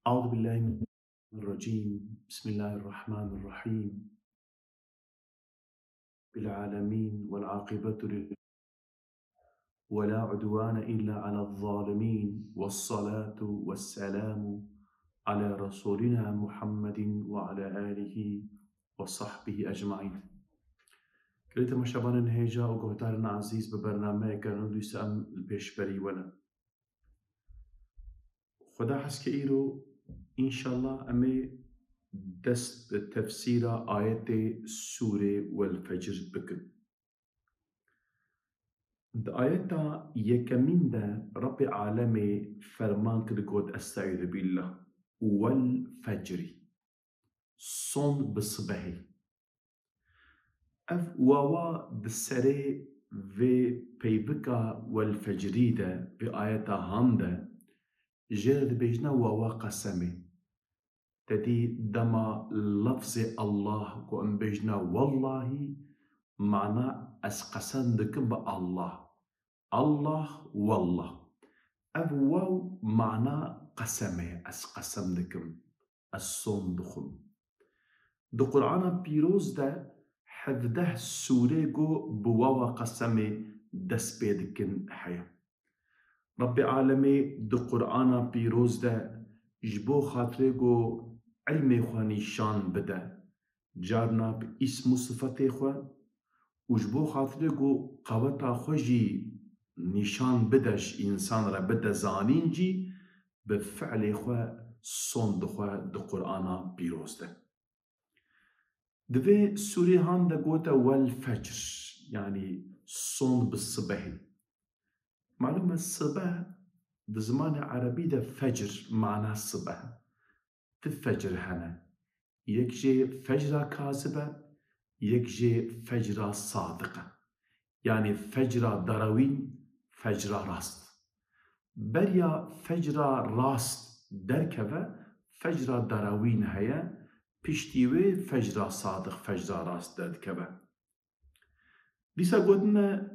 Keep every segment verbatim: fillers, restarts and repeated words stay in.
أعوذ بالله من الشيطان الرجيم. بسم الله الرحمن الرحيم. بالعالمين والعاقبة لل ولا عدوان إلا على الظالمين والصلاة والسلام على رسولنا محمد وعلى آله وصحبه أجمعين. Gelê temaşevanên hêja û guhdarên ezîz, bi bernameyeke nû dîsa em li pêşberî we ne. Xweda hez ke îro, înşallah, em ê dest bi tefsîra ayetê Sûrê Wel Fecr bikin. Di ayeta yekemîn de Rebbê Alemê ferman kir, got, Estaizu billah, Wel Fecrî, sond bi sibehê. Ev wawa di serê vê peyvika Wel Fecrî de, vê ayeta han de, jê re dibêjine wawa qesemê. Te dî dema lafzê Allah ku em bêjine wellahî, mana ez qesem dikim bi Allah. Allah, wallah. Ev waw mana qesemê, ez qesem dikim, ez sond dixwim. Di Qur'ana Pîroz de hevdeh sûrê ku bi wawa qesemê dest pê dikin heye. Rebbê Alemê di Qur'ana Pîroz de ji bo xatirê ku ilmê xwe nîşan bide, carna bi îsm û sifetê xwe û ji bo xatirê ku qeweta xwe jî nîşan bide, ji însan re bide zanîn jî, bi fi'lê xwe, sond dixwe di Qur'ana Pîroz de. Di vê sûrê han de gote wel fecr, yanî sond bi sibehê. Malûm e, sibeh di zimanê erebî de fecr mana sibeh e. Di fecr hene. Yek jê fecra kazib e, yek jê fecra sadiq e. Yanî fecra derawîn, fecra rast. Beriya fecra rast derkeve, fecra derawîn heye, piştî wê fecra sadiq, fecra rast derdikeve. Dîsa gotine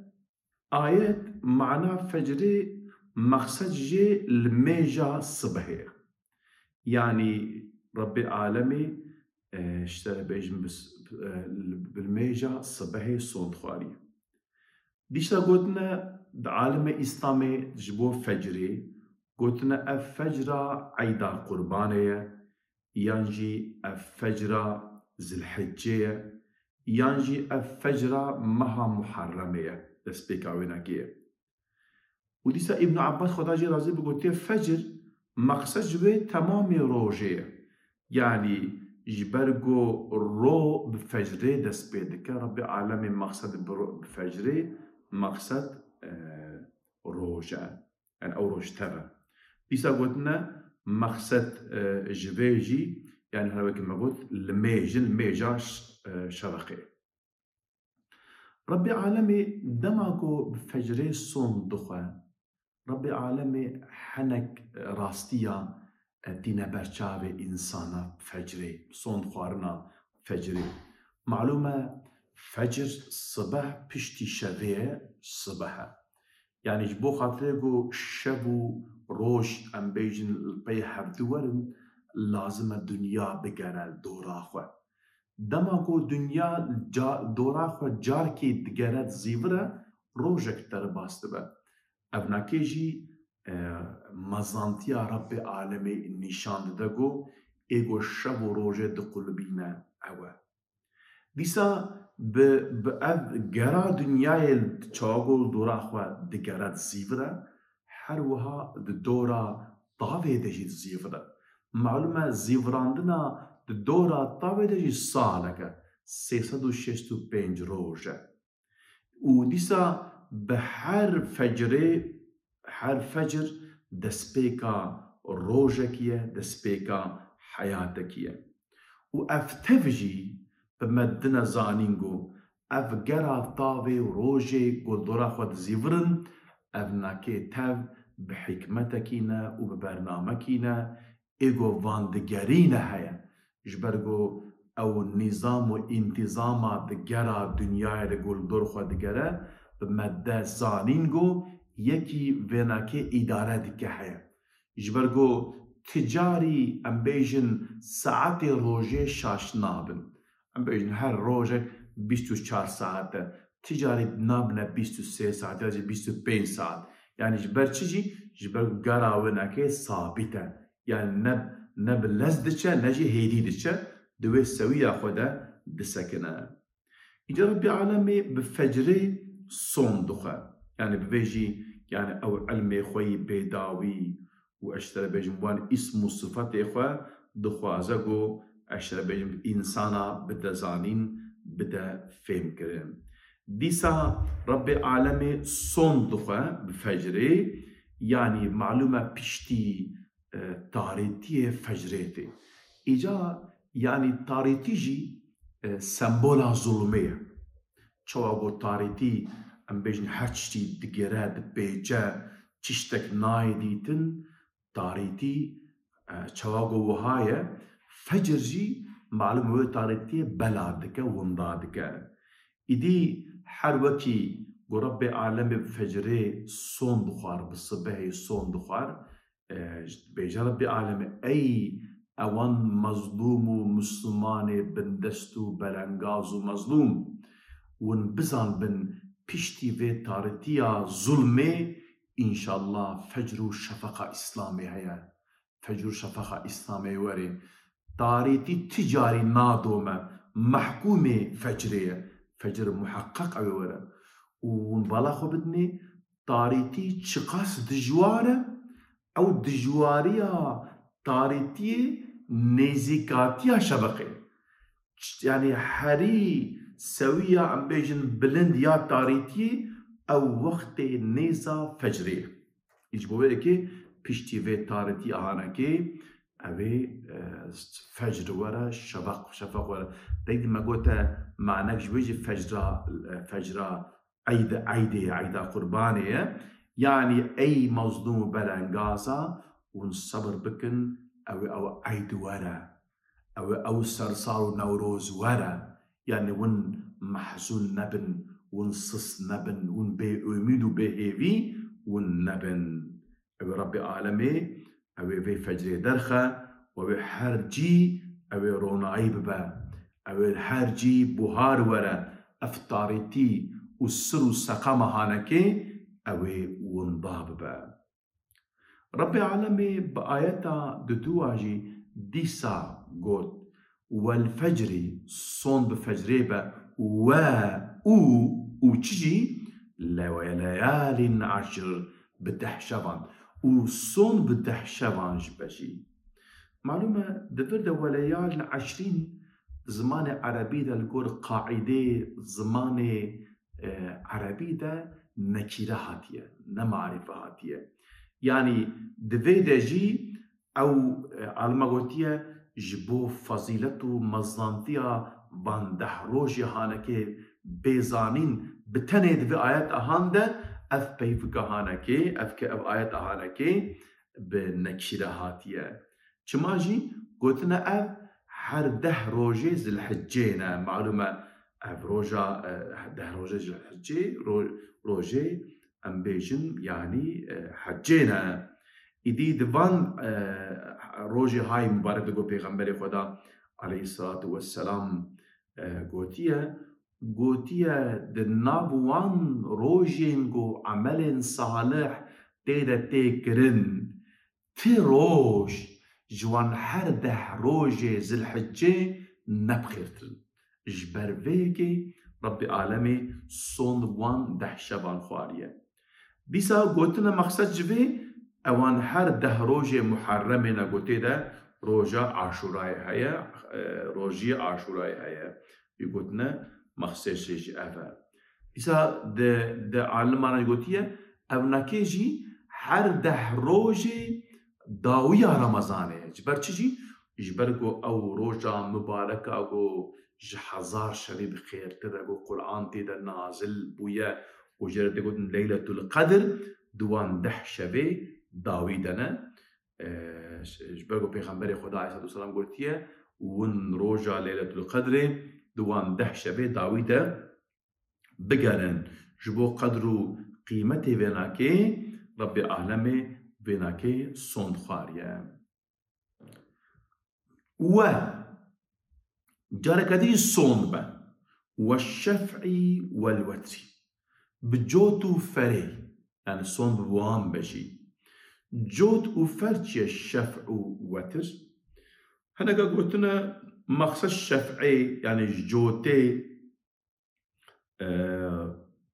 ayet, mana fecrê, mexsed jê limêja sibehê ye. Yanî Rebbê Alemê, e, ji te re bêjim, bi s-, e, bi limêja sibehê sond xwarî. Dîsa gotine di alemê Îslamê ji bo fecrê, gotine ev fecra eyda Qurbanê ye, yan jî ev fecra Zilhiccê ye, yan jî ev fecra meha Muharremê ye, destpêka wênekê ye. Û dîsa Îbn Abbas, Xweda jê razî be, gotiye, fecr, mexsed ji wê temamê rojê ye. Yanî ji ber ku ro bi fecrê dest pê dike, Rebbê Alemê mexsed bi ro-, bi fecrê, mexsed, e, roj e. Yanî ew roj tev e. Dîsa gotine mexsed, e, ji vê jî, yanî her wekî me got, limêj, limêja ş-, e, şeveqê. Rebbê Alemê dema ku bi fecrê sond dixwe, Rebbê Alemê henek rastiya, e, tîne ber çavê însana, fecrê, sond xwarina fecrê. Malûm e, fecr, sibeh, piştî şevê ye, sibeh e. Yanî ji bo xatirê ku şev û roj, em bêjin, li pey hevdu werin, lazim e dinya bigere li dora xwe. Dema ku dinya ca-, dora xwe carkê digere zîvire, rojek derbas dibe. Evnakê jî, e, mezantiya Rebbê Alemê nîşan dide ku ê ku şev û rojê diqulibîne ew e. Dîsa bi, bi ev gera dinyayê çawa ku li dora xwe digere dizîvire, her wiha di dora tavê de jî dizîvire. Malûm e, zîvirandina di dora tavê de jî salek e, sê sed û şêst û pênc roj e. Û dîsa bi her fecrê, her fecr destpêka rojekî ye, destpêka heyatekî ye. Û ev tev jî bi me dine zanîn ku ev gera tavê û rojê ku li dora xwe dizîvirin, ev nakê tev bi hikmetekî ne û bi bernamekî ne, ê ku van digerîne heye. Ji ber ku ew nîzam û întîzama digera dinyayê de ku li dor xwe digere, bi me de zanîn ku yekî vênakê îdare dike heye. Ji ber ku Ti carî, em bêjin, saetê rojê şaş nabin. Em bêjin, her rojek bîst û çar saet e. Ti carî nabine bîst û sê saet ya jî bîst û pênc saet. Yanî ji ber çi jî? Ji ber ku gera wê neke sabît e. Yanî ne, ne bi lez diçe, ne jî hêdî diçe. Di wê sewiya xwe de disekine. Îca Rebbî Alemê bi fecrê son dixwe. Yanî bi vê jî, yanî ew ilmê xwe yî bêdawî û ez ji te re bêjim, wan îsm û sifetê xwe dixwaze ku ez ji te re bêjim, însana bide zanîn, bide fêhmkirin. Dîsa Rebbê Alemê son dixwe bi fecrê, yanî malûm e piştî, e, tarîtiyê fecrê tê. Îca, yanî tarîtî jî, e, sembola zulmê ye. Çawa ku tarîtî, em bêjin, her tiştî digire, dipêçe, tiştek nayê dîtin, tarîtî, e, çawa ku wiha ye, fecr jî, malûm e, wê tarîtiyê bela dike, winda dike. Îdî her wekî ku Rebbê Alemê bi fecrê son dixwar, bi sibehê son dixwar, e, bêje Rebbê Alemê, ey ewan mezlûm û mislimanê bindest û belengaz û mezlûm, win bizanbin piştî vê tarîtiya zulmê, înşallah fecr û şefeqa Îslamê heye. Fecr û şefeqa Îslamê were. Tarîtî ti carî nadome, mehkûmê fecrê ye. Fecr muheqqeq ew ê were. Û hûn bala xwe bidinê, tarîtî çiqas dijwar e, ew dijwariya tarîtiyê nêzîkatiya şeveqê. Ç-, yanî herî sewiya, em bêjin, bilind ya tarîtiyê, ew wextê nêza fecrê ye. Ji bo vê yekê piştî vê tarîtî ahanekê, ew ê, e, fecr were, şefeq, şefeq were. Deng me gote manek ji wê jî fecra, e, fecra eyd, eydê, eyda qurbanê ye. Yanî ey mezlûm û belengaza, hûn sebir bikin, ew ê ew eyd were. Ew ê ew sersar û Newroz were. Yanî hûn mehzûn nebin, hûn sist nebin, hûn bêumîd û bêhêvî hûn nebin. Ew ê Rebbê Alemê, ew ê vê fecrê derxe û ew ê her cî ew ê ronayî bibe. Ew ê her cî buhar were, ev tarîtî û sir û seqama hanekê ew ê winda bibe. Rebbê Alemê bi ayeta duduwa jî dîsa got, Wel fecrî, son bi fecrê be, we û, û çi jî, le-, we leyalin eşr, bi deh şevan, û son bi deh şevan jî be jî. Malûm e, di vir de we leyalin eşrîn zimanê erebî de li gor qaîdê zimanê, e, erebî de nekîre hatiye, ne marîfe hatiye. Yanî di vê de jî ew, e, alima gotiye, ji bo fezîlet û mezantiya van deh rojê hanekê bê zanîn, bi tenê di vê ayet ahan de ev peyvika hanekê, ev ke ev ayet ahanekê bi nekîre hatiye. Çima jî gotine ev her deh rojê Zilhiccê ne. Malûm e, ev roja, e, deh rojê Zilhiccê, ro-, rojê em bêjin, yanî, e, hecê ne. Îdî di van, e, rojê hay mubarek de ku Pêxemberê Xweda aleyhisselatu vesselam, e, gotiye, gotiye, di nav wan rojên ku emelên salih tê de tê kirin, ti roj ji wan her deh rojê Zilhiccê ne bi xêrtir in. Ji ber vê yekê Rebbê Alemê sond wan deh şevan xwariye. Dîsa gotine mexsed ji vê, ewan her deh rojê Muharremê ne gotê de roja Aşûrayê heye, e, rojiyê Aşûrayê heye. Yê gotine mexsed jê jî ev e. Dîsa di, di alimana gotiye, ev nake jî her deh rojê dawiya Remezanê ye. Ji ber çi jî? Ji ber ku ew roja mibareka ku ji hezar şevî bi xêrtir e, ku Quran tê de nazil bûye û jê re tê gotin Leyletul Qedr, di wan deh şevê dawî de ne. E, ji ber ku Pêxemberê Xweda aleyhisselatu vesselam gotiye, win roja Leyletul Qedrê di wan deh şevê dawî de bigerin. Ji bo qedr û qîmetê vê nakê, Rebbê Alemê vê nakê sond xwariye. We. Careke din jî sond be. Weşşef'î welwetrî. Bi cot û ferê. Yani sond bi wan be jî. Cot û fer çi ye şef û wetir? Hineka gotine mexsed şef'ê, yani ji cotê, e,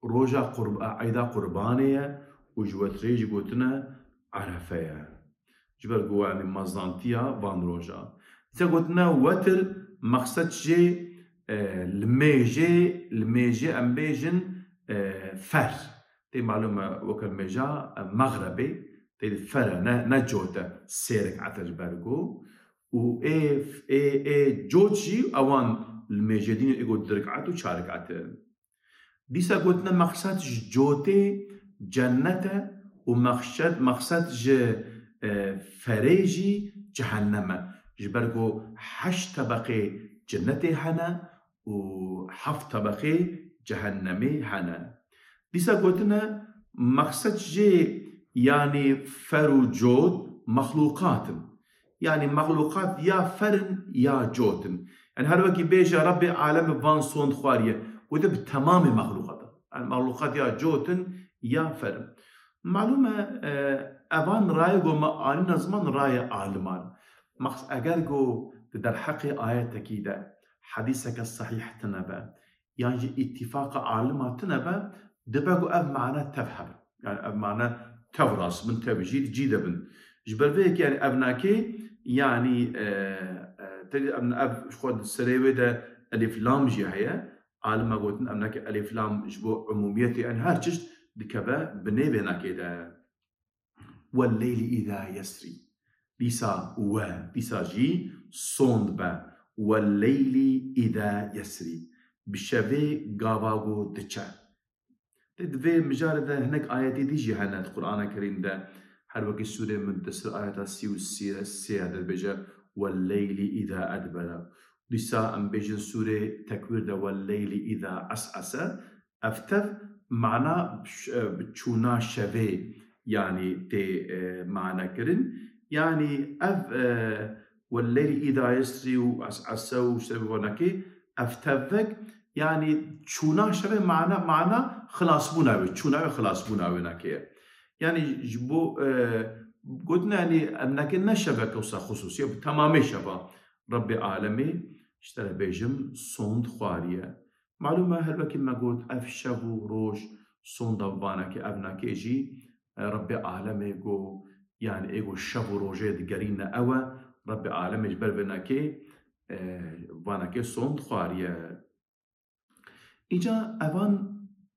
roja qurb-, eyda qurbanê ye û ji wetirê jî gotine erefe ye. Ji ber ku, yani, mezantiya van roja. Dîsa gotine wetir, mexsed jê, e, li mêjê, li mêjê em bêjin, e, fer. Tê malûm e, weke mêja, e, mexrebê, tê di fer e, ne, ne cot e, sê rekat e ji ber ku. Û ê, ê, ê cot jî ewan li mêjê dîn ê got du rekat û çar rekat e. Dîsa gotine mexsed ji cotê cennet e û mexşed-, mexsed ji, e, ferê jî cehennem e. Ji ber ku heşt tebeqê cennetê hene û heft tebeqê cehennemê hene. Dîsa gotine mexsed jê, yani fer û cot mexlûqat in. Yani mexlûqat ya fer in ya cot in. Yani her wekî bêje Rebbê alem van sond xwariye. Gote bi temamê mexlûqat. Yani mexlûqat ya cot in ya fer in. Malûm e, e, evan rayê ku me anîne ziman rayê aliman. Mexs-, eger ku di derheqê ayetekî de hedîseke sehîh tine be, yan jî îtîfaqa alima tine be, dibe ku ev mane tev hebe. Yani ev mane tev rast bin, tev jî di cî de bin. Ji ber vê yekê yani ev nakê, yani, e, e, te-, ev, ev ji xwe di serê wê de elif lam jî heye. Alima gotin ev nakê elif lam ji bo umumiyetê, yani her tişt dikeve binê vê nakê de. Welleylî îza yesrî. Dîsa we, dîsa jî sond be. Welleylî îza yesrî. Bi şevê gava ku diçe. Tê di vê mijarê de hinek ayetê dî jî hene di Qur'ana Kerîm de. Her wekî sûrê Muddessir ayeta sî û sê de dibêje, "Welleylî îza edbere." Dîsa em bêjin sûrê Tekwîr de, "Welleylî îza es'ese." Ev tev mana ş-, e, bi çûna şevê, yanî tê, e, mane kirin. Yanî ev, e, "Welleylî îza yesrî" û "es'ese" û işte bi wanakê, ev tevvek, yanî çûna şevê mana, mana xilasbûna wê, çûna wê xilasbûna wê nakê ye. Yanî ji bo, e, gotine, yanî ev nakê ne şeveke wisa xusûsî ye, bi temamê şeva Rebbê alemê, işte re bêjim, sond xwariye. Malûm e, her wekî me got, ev şev û roj sonda vanakê, ev nakê jî, e, Rebbê alemê go, yani ê go şev û rojê digerîne ew e, Rebbê alemê ji ber vê nakê, e, vanakê sond xwariye. Îca evan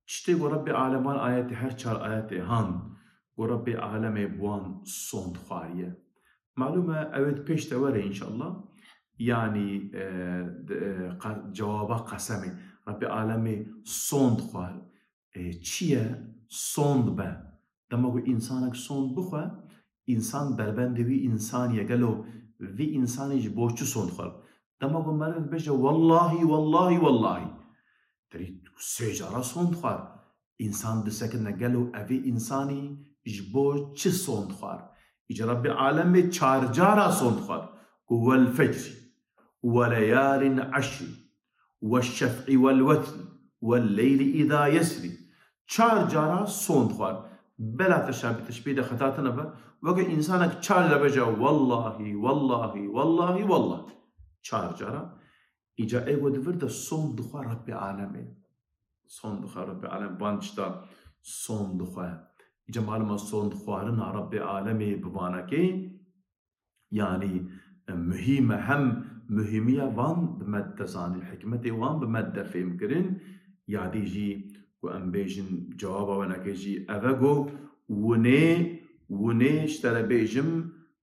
tiştê go Rebbê aleman ayetê, her çar ayetê han, go Rebbê alemê bi wan sond xwariye. Malûm e, ew ê di pêş de were înşallah. Yanî, e, di, e, qa-, cewaba qesemê. Rebbê alemê sond xwar. E, çi ye? Sond be. Dema ku însanek sond bixwe, însan berbendê wî însanî ye. Gelo vî însanî ji bo çi sond xwar? Dema ku meriv bêje, "Wellahî, wellahî, wellahî." Terî sê cara sond xwar. Însan disekine, gelo evê însanî ji bo çi sond xwar? Îca Rebbê alemê çar cara sond xwar. Ku "Wel fecrî, we leyalin eşrî, we şef'î wel wetrî, we leyli îza yesrî." Çar cara sond xwar. Bela te şa-, bi teşbîh de xeta tine be. Weke însanek çar cara bêje, "Wellahî, wellahî, wellahî, wellahî." Çar cara. Îca ê ku di vir de sond dixwe Rebbê alemê. Sond dixwe Rebbê alem, van tişta sond dixwe. Îca maluma sond xwarina Rebbê alemê bi vanekê, yanî, e, muhîm e, hem muhîmiya van bi me de zanîn, hikmetê wan bi me de fêm kirin, ya dî jî ku em bêjin cewaba wenekê jî ev e ku winê, winê ji te re bêjim,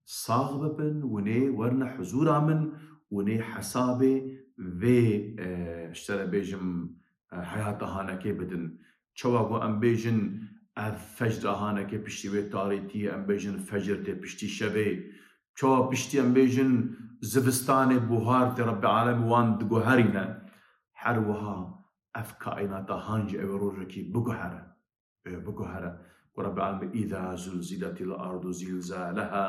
sax bibin, winê werine huzûra min, winê hesabê vê, e, ji te re bêjim, e, heyata hanekê bidin. Çawa ku em bêjin, ev fecr a hanekê piştî wê tarîtiyê, em bêjin fecr tê piştî şevê. Çawa piştî em bêjin zivistanê buhar tê Rebbê alem wan diguherîne. Her wiha ev kaînata han jî ew ê rojekî biguhere. E, biguhere. Ku Rebbê alem, "Îza zulziletil ardu zilzaleha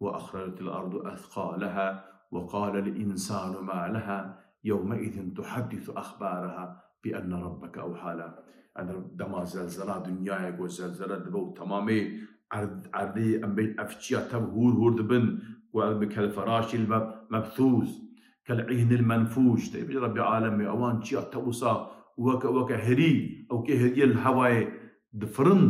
ve axretil ardu ethqaleha وقال الإنسان ما لها يومئذ تحدث أخبارها بأن ربك أوحى لها. Eger dema zelzela dinyayê ku zelzele dibe û temamê erd-, erdê em bê ev çiya tev hûr hûr dibin, ku ev bi kelferaşî mebthûz, kel'îhnil menfûş, tê bi Rebbî alemê, ewan çiya tev wisa weke, weke herî, ew kê heriyê li hewayê difirin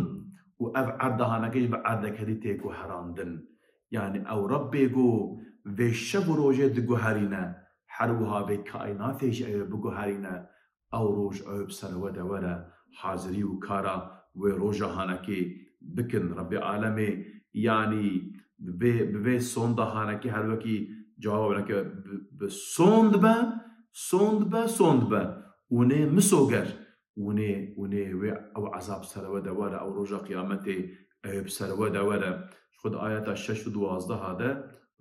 û ev erda hanekê jî bi erdek herî tê guherandin. Yani ew Rebbê ku vê şev û rojê diguherîne, her wiha vê kaînatê jî ew ê biguherîne, ew roj ew ê bi ser we de were, hazirî û kara wê roja hanekê bikin. Rebbê alemê, yanî bi vê, bi vê sonda hanekê her wekî cewab neke, bi, bi sond be, sond be, sond be. Û nê misoger, û nê, û nê wê ew ezab ser we de were, ew roja qiyametê ew ê bi ser we de were. Ji xwe di ayeta şeş û duwazdeh de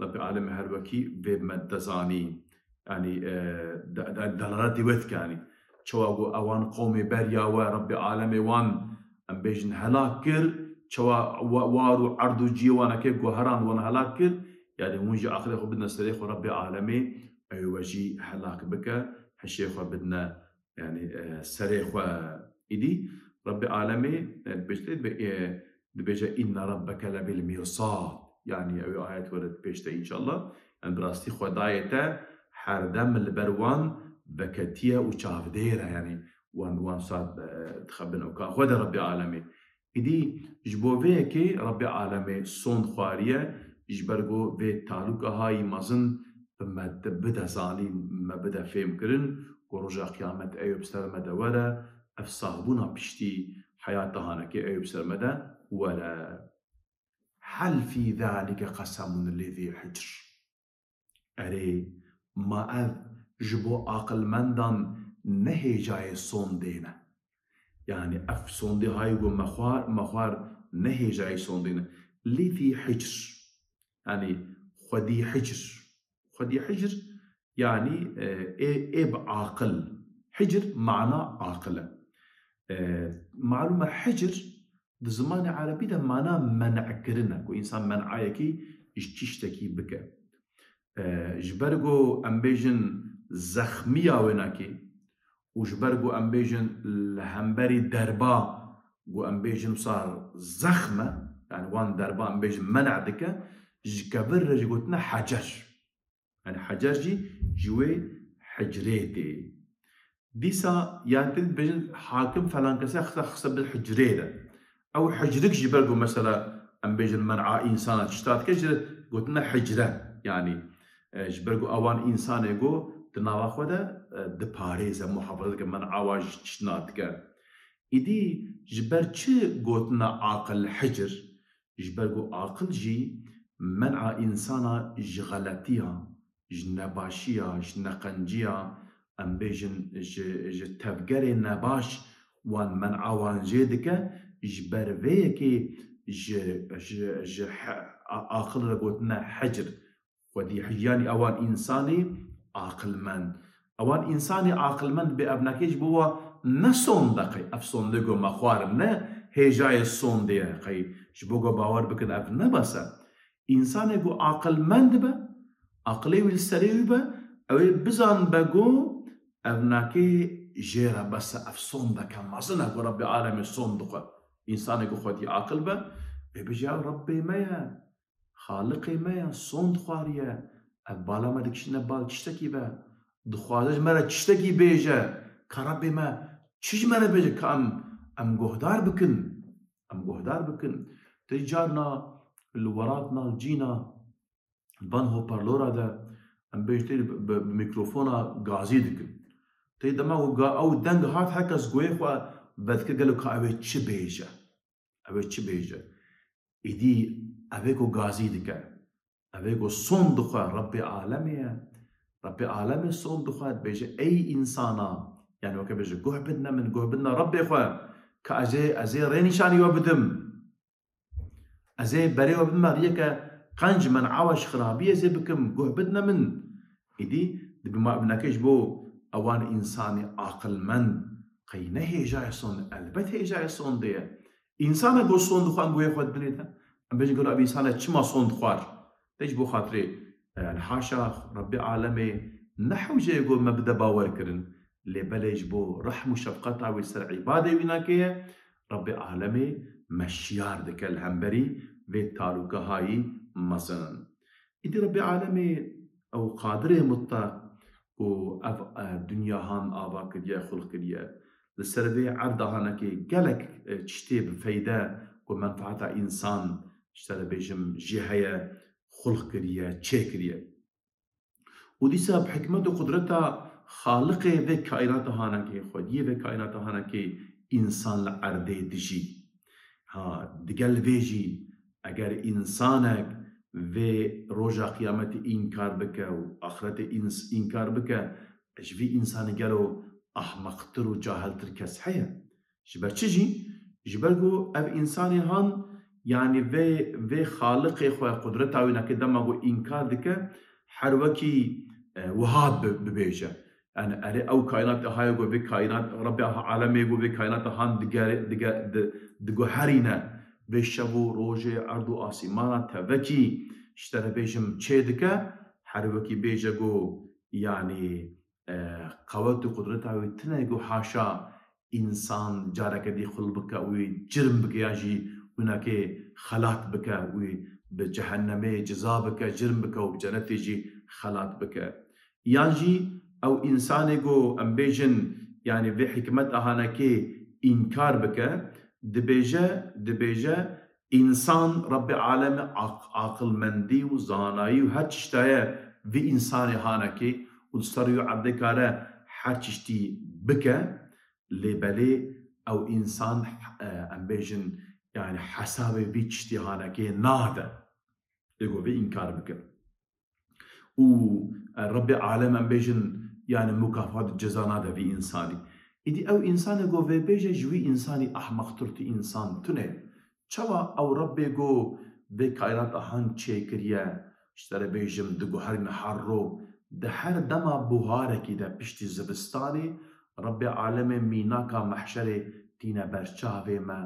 Rebbê alemê her wekî vê bi me dizanî. Yanî, e, de-, de-, delaletê wê dike, yanî. Çawa ku ewan qewmê beriya we, Rebbê alemê wan, em bêjin, helak kir, çawa wa-, war û erd û cihê wan eke guheran wan helak kir, yanî hûn jî aqilê xwe bidine serê xwe, Rebbê alemê ew ê we jî helak bike, hişê xwe bidine, yanî, e, serê xwe. Îdî Rebbê alemê, e, dibêje, e, dibêje, "Inne rabbeke lebil mirsad." Yanî ew ayet were pêş de înşallah. Yanî bi rastî Xwedayê te herdem li ber wan veketiye û çavdêr e. Yanî wan, wan saet, e, dixebin û ka xwe de Rebbê alemê. Îdî ji bo vê yekê Rebbê alemê sond xwariye, ji ber ku vê talûka hayî mezin bi me bide zanîn, me bide fêhmkirin ku roja qiyamet ew ê bi ser me de were, ev saxbûna piştî heyata hanekê ew ê bi ser me de were. Hel fî zalike qesemun li zî hicr. Erê, ma ev ji bo aqilmendan ne hêjayê sondê ne? Yanî ev sondê hayî ku me xwar, me xwar ne hêjayê sondê ne. Li zî hicr. Yanî xwedî hicr. Xwedî hicr, yanî, e, ê, ê bi aqil. Hicr mana aqil e. E, malûm e hicr di zimanê erebî de mana men'kirin e, ku însan men'ayekî ji tiştekî bike. E, ji ber ku em bêjin zexmiya wênakê û ji ber ku em bêjin li hemberî derba ku em bêjin wisa zexm e, yani wan derba em bêjin men'a dike, ji kevir re jî gotine hecer. Yani hecer jî ji wê hicrê tê. Dîsa yan tê dibêjin hakim falan kese xiste, xiste bi hicrê de. Ew hicrik ji ber ku mesela em bêjin men'a însana tişta dike, ji gotine hicre. Yani, e, ji ber ku ewan însanê ku di nava xwe de, e, diparêze, muhafaza dike, men'a wan ji tiştina dike. Îdî ji ber çi gotine aqil hicr? Ji ber ku aqil jî men'a însana ji xeletiya, ji nebaşiya, ji neqenciya, em bêjin ji, ji tevgerê nebaş wan men'a wan jê dike, ji ber vê yekê ji, ji, ji he-, a-, aqil re gotine hecr. Xwedî hicr, yanî ewan însanê aqilmend. Ewan însanê aqilmend bê evnakê ji bo wa ne sonde qey. Ev sondê ku me xwarin ne hêjayê sondê ye qey. Ji bo ku bawer bikin ev ne bes e. Însanê ku aqilmend be, aqilê wî li serê wî be, ew ê bizan be ku evnakê jê re bes e, ev sondeke mezin e ku Rebbê alemê sond dixwe. Însanê ku xwedî aqil be, ê bêje, ya Rebbê me ye. Xaliqê me ye, sond xwariye. Ev bala me dikişîne bal tiştekî be. Dixwaze ji me re tiştekî bêje. Ka Rebbê me çi ji me re bêje, ka em, em guhdar bikin. Em guhdar bikin. Tê carna li welatna, li cîna, li van hoparlora de, em bêjin tê bi, bi, bi mîkrofona gazî dikin. Tê dema ku ga-, ew deng hat, her kes guhê xwe vedike gelo ka ew ê çi bêje. Ew ê çi bêje? Îdî ev ê ku gazî dike. Ev ê ku sond dixwe, Rebbê alemê ye. Rebbê alemê sond dixwe, dibêje, ey însana, yani weke bêje, guh bidine min, guh bidine Rebbê xwe, ka ez ê, ez ê rênîşanî we bidim. Ez ê berê we bidime riyeke qenc, men'a we ji xirabiyê ez ê bikim, guh bidine min. Îdî dibe ma evnakê ji bo ewan însanê aqilmend qey ne hêjayê sond, elbet hêjayê sondê ye. Însanek ku sond dixwe em guhê xwe didinê te. Em bêjin gelo ev însane çima sond xwar? Te ji bo xatirê Yani haşa Rebbê alemê ne hewce ye ku me bide bawer kirin. Lê belê ji bo rehm û şefqeta wî ser îbadê wî nake ye, Rebbê alemê me şiyar dike li hemberî vê talûkehayî mezin. Îdî Rebbê alemê ew qadirê mutlaq ku ev, e, dinya han ava kiriye, xulq kiriye. Li ser vê erda hanekê gelek, e, tiştê bi feyde ku menfaeta însan, ji te re bêjim, jê heye, xulq kiriye, çêkiriye. Û dîsa bi hikmet û qudreta Xaliqê vê kaînata hanekê, xwediyê vê kaînata hanekê însan li erdê dijî. Ha, digel vê jî eger însanek vê roja qiyametê înkar bike û axretê îns-, înkar bike, ji vî însanî gelo ahmeqtir û cahiltir kes heye? Ji ber çi jî? Ji ber ku ev însanê han, yanî vê, vê Xaliqê xwe, qudreta wî nake dema ku înkar dike, her wekî, e, wiha bi-, bibêje. Yani erê ew kaînat haye ku vê kaînat, Rebbê alemê ku vê kaînata han digere-, dige-, di-, diguherîne vê şev û rojê, erd û asîmana tevekî, ji te re bêjim, çê dike, her wekî bêje ku, yanî, e, qewet û qudreta wî tune ku haşa însan careke dî xul bike, wî cirm bike yan jî winekê xelat bike, wî bi cehennemê ciza bike, cirm bike û bi cenetê jî xelat bike. Yan jî ew însanê ku em bêjin, yanî vê hikmeta hanekê înkar bike, dibêje, dibêje, Însan Rebbê aleme aq-, aqilmendî û zanayî û her tişta ye vî însanê hanekê û li ser rûyê erdê kare her tiştî bike, lê belê ew însan, e, em bêjin, yani hesabê vî tiştî hanekê nade. Lê ku vê înkar bike. Û, e, Rebbê alem em bêjin, yani mukafat ceza nade vî însanî. Îdî ew însanê ku vê bêje ji wî însanî ehmeqtir tu însan tune. Çawa ew Rebbê ku vê kaînata han çêkiriye, ji te re bêjim, diguherîne her ro, di her dema buharekî de piştî zivistanê, Rebbê alemê mînaka mehşerê tîne ber çavê me,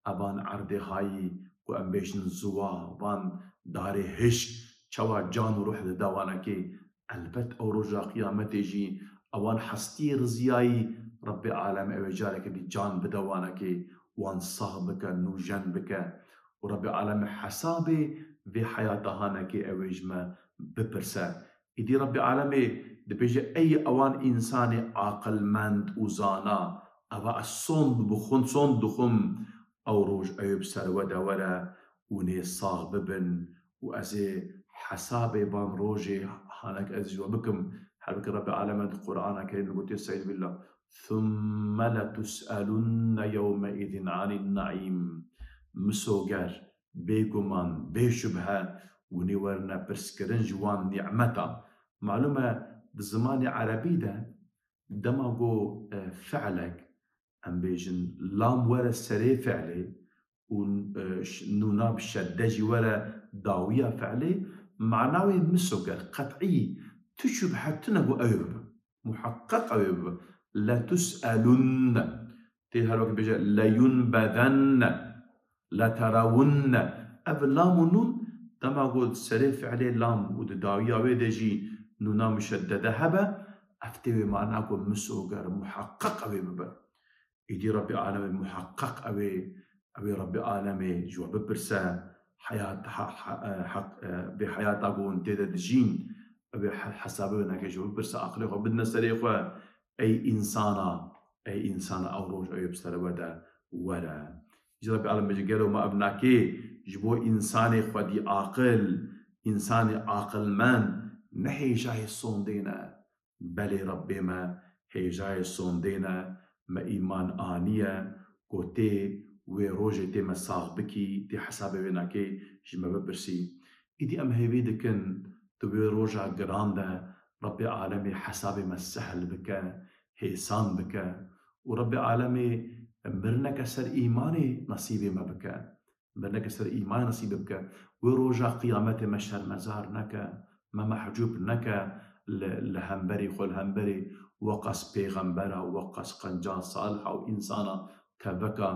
evan erdê hayî ku em bêjin ziwa, van darê hişk, çawa can û ruh dide wanekê, elbet ew roja qiyametê jî ewan hestiyê riziyayî Rebbê alem ew ê careke dî can bide wanekê, wan sax bike, nûjen bike. Û Rebbê alem hesabê vê heyata hanekê ew ê ji me bipirse. Îdî Rebbê alemê dibêje, ey ewan însanê aqilmend û zana, eva ez sond bixwin, sond dixwim, ew roj ew ê bi ser we de were û nê sax bibin û ez ê hesabê van rojê hanek ez ji we bikim. Halbûkî Rebbê aleme di Qur'ana Kerîm de gotiye, Estaizu billah, ثم لتسألن يومئذ عن النعيم. Misoger, bêguman, bê şubhe, hûn ê werine pirskirin ji wan nîmeta. Malûm e, di zimanê erebî de dema ku, e, fi'lek, em bêjin, lam were serê fi'lê û, e, ş-, nûna bi şedde jî were dawiya fi'lê, mana wê misoger, qet'î, tu şubhe tune ku ew ê bibe. Muheqqeq ew ê bibe. Letus'elunne. Tê her wekî bêje leyunbedenne. Leterawunne. Ev lam û nûn, dema ku di serê fi'lê lam û di dawiya wê de jî nûna muşeddede hebe, ev tê wê mana ku misoger, muheqqeq ew ê bibe. Îdî Rebbê alemê muheqqeq ew ê, ew ê Rebbê alemê ji we bipirse, heyat, ha-, ha-, e, heq-, e, vê heyata ku hûn tê de dijîn, ew ê he-, hesabê wê neke ji we bipirse, aqilê xwe bidine serê xwe, ey însana, ey însana ew roj ew ê bi ser we de were. Îdî Rebbê alem bêje, gelo me ev nake ji bo însanê xwedî aqil, însanê aqilmend ne hêjayê sondê ne? Belê Rebbê me, hêjayê sondê ne, me îman aniye, ku tê wê rojê tê me sax bikî, tê hesabê wê nakê ji me bipirsî. Îdî em hêvî dikin, tu wê roja giran de Rebbê alemê hesabê me sehl bike, hêsan bike û Rebbê alemê mirineke ser îmanê nesîbê me bike. Mirineke ser îmanê nesîbê bike. Wê roja qiyametê me şermezar neke, me mehcûb neke li, li hemberî xwe, li hemberî weqas pêxembera, weqas qenca saliha û însana teveka.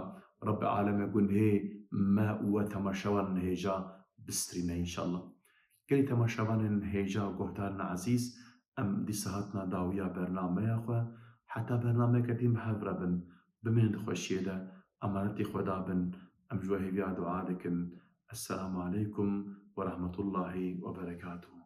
Rebbê alemê gunhê me û we temaşewan hêja bistirîne înşallah. Gelî temaşevanên hêja û guhdarên ezîz, em dîsa hatina dawiya bernameya xwe. Heta bernameyeke din bi hev re bin, bimînin di xweşiyê de, emanetî Xweda bin, em ji we hêviya dua dikin. Esselamu aleykum ve rahmetullahi ve berekatuhu.